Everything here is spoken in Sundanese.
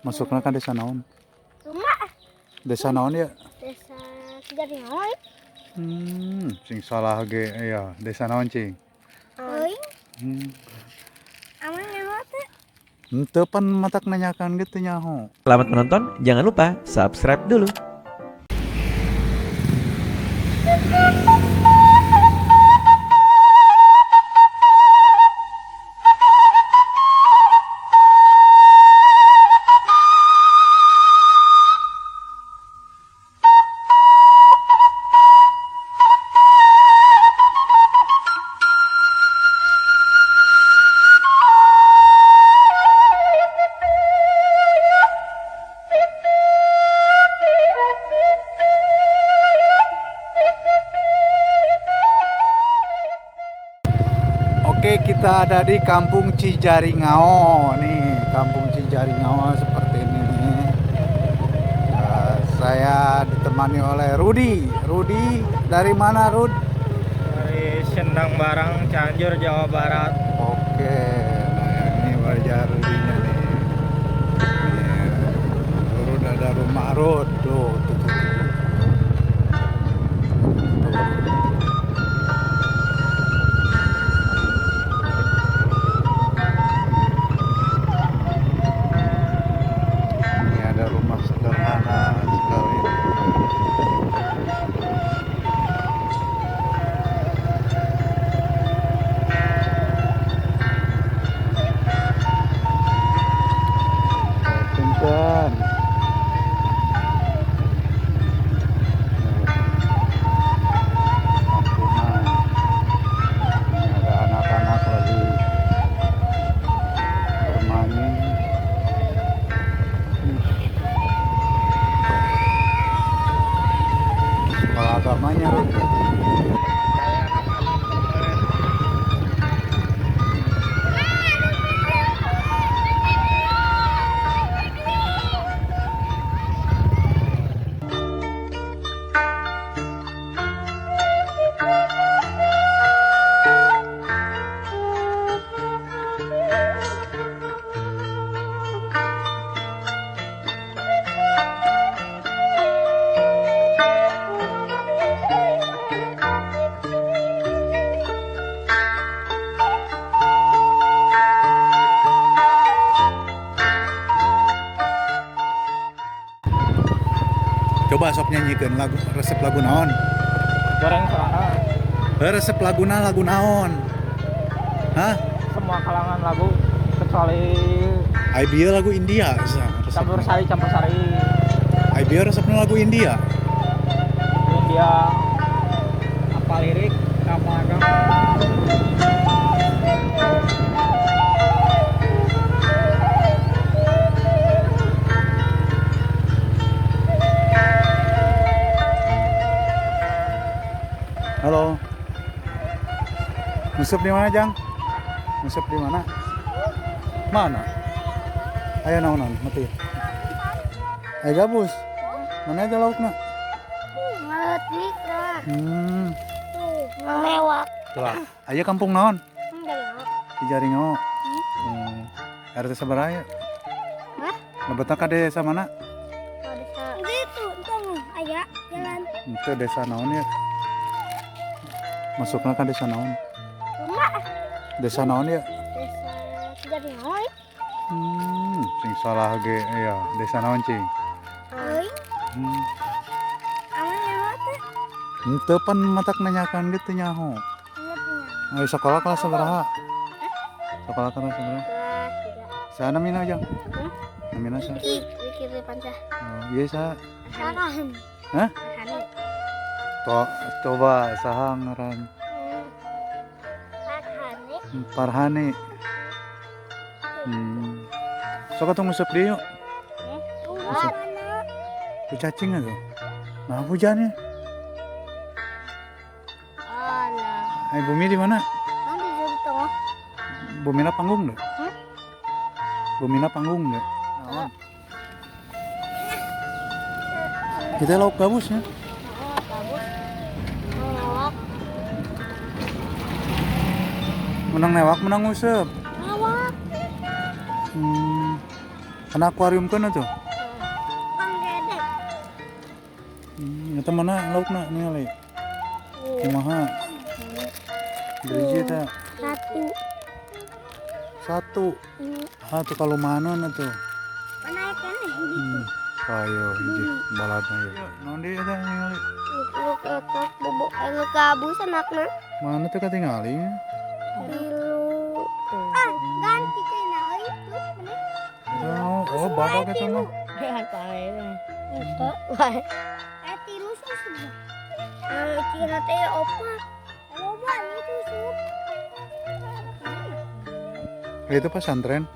Masukna ka desa naon? Rumah. Desa naon ya? Desa Cijaringo. Sing salah ge ya. Desa naon cing? Euy. Aman nyaho teh. Henteu pan matak nanyakan gitu nyaho. Selamat menonton, jangan lupa subscribe dulu. Oke, kita ada di Kampung Cijaringao nih, Kampung Cijaringao seperti ini nih. Saya ditemani oleh Rudi. Rudi dari mana, Rud? Dari Sendang Barang, Cianjur, Jawa Barat. Oke, nah ini wajah Rudinya nih. Ini, Rud ada rumah Rud tuh, tuh, tuh, tuh. Ini ada rumah sederhana sekali. Punten. Kampungan. Ini ada anak-anak lagi bermain. Sekolah agamanya, Rud. Coba sok nyanyikan lagu resep lagu naon? Goreng sorangan. Resep laguna lagu naon? Hah? Semua kalangan lagu kecuali Ai bieu lagu India resep. campur sari campur sari. Ai bieu resepna lagu India. India apa lirik apa agama. Halo. Nguseup di mana, Jang? Nguseup di mana? Mana? Ayo naon mati. Ayo gabus. Mana aja laukna? Ngerti lah. Tuh, ngelewat. Telah. Ayo kampung naon? Enggak. Cijaringao. RT sabaraha ya? Hah? Lebetna ka desa mana? Oh, desa. Gitu, tunggu. Aya jalan. Itu desa naon ya? Masukna ka desa naon? Rumah. Desa naon ya? Desa Cijaringo. Sing salah ge ya. Desa naon cing? Euy. Aman nyaho teh. Henteu pan matak nanyakan gitu nyaho. Ngerti. Ayo sekolah kelas sabaraha? Sekolah kelas sabaraha? Kelas 3. Saha namina, Jang? Hmm? Namina saha? Wiki, Wiki Ripansyah. Oh, iya saha? Sahan. Hah? Farhani. Coba saha ngaran? Farhani. Farhani. Sok atuh nguseup deui yuk. Mana? Ku cacing atuh. Nah, hujannya. Alah. Ai bumi di mana? Nanti jadi tengah. Bumina panggung deh. Hmm? Bumina panggung deh. Naon? Kita lauk gabus ya. Oh, bagus. Ngelawak. Menang newak, menang nguseup. Ngelawak. Kana akuarium kan tuh. Kang gede. Eta mana laukna ningali? Kumaha? Beriji teh? 1. 1. Ah, tuh kalau mana tuh? Mana kan gitu. Ayo hiji baladna ieu. Naon deui eta ningali? Lu eta bobo anu gabus anakna. Mana tuh katingali? 3. Ah, ganti cenah euy tuh mana? Oh, oh badak eta mah. Eta. Wah. 3 susu. Eh, kira teh 4. Loba itu susu. Itu pesantren.